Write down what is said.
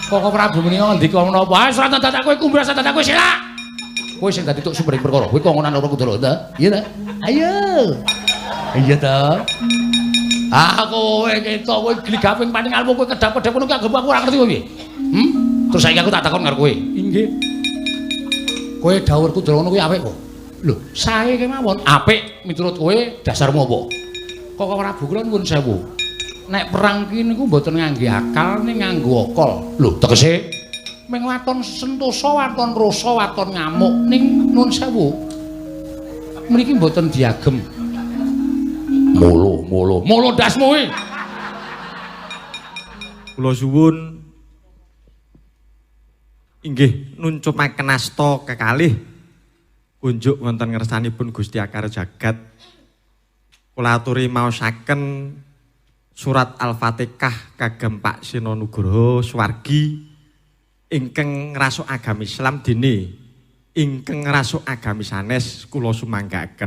Koko Prabu menika ngendika menapa? Ah, ora dadak kowe kumbras, dadak kowe selak. Kowe sing dadi tuk sumbering perkara. Kowe kongonan loro Kudara ta? Iya ta? Ayo. Iya ta? Ah, kowe ketok kowe gligaping paningalmu, kowe kedap-kedap ngono ki anggep aku ora ngerti kowe piye? Hmm? Terus saiki aku tak takon karo kowe. Inggih. Kowe dawuh Kudara ngono kuwi apik kok. Lho, sae kemawon. Apik miturut kowe dasarmu apa? Koko Prabu, kula nuwun sewu. Nek perang ki niku mboten ngangge akal, ning nganggo akal. Lho, tegese ming waton sentosa, waton rasa, waton ngamuk, ning nuwun sewu. Mriki mboten diagem. Molo, molo, molo ndasmu kuwi. Kula suwun inggih nuncupaken asta kekalih kunjuk wonten ngersanipun Gusti Akar Jagat. Kula aturi maosaken surat Al-Fatihah kagem Pak Seno Nugroho Suwargi ingkang ngrasuk agami Islam dene ingkang ngrasuk agami sanes kula sumanggaken.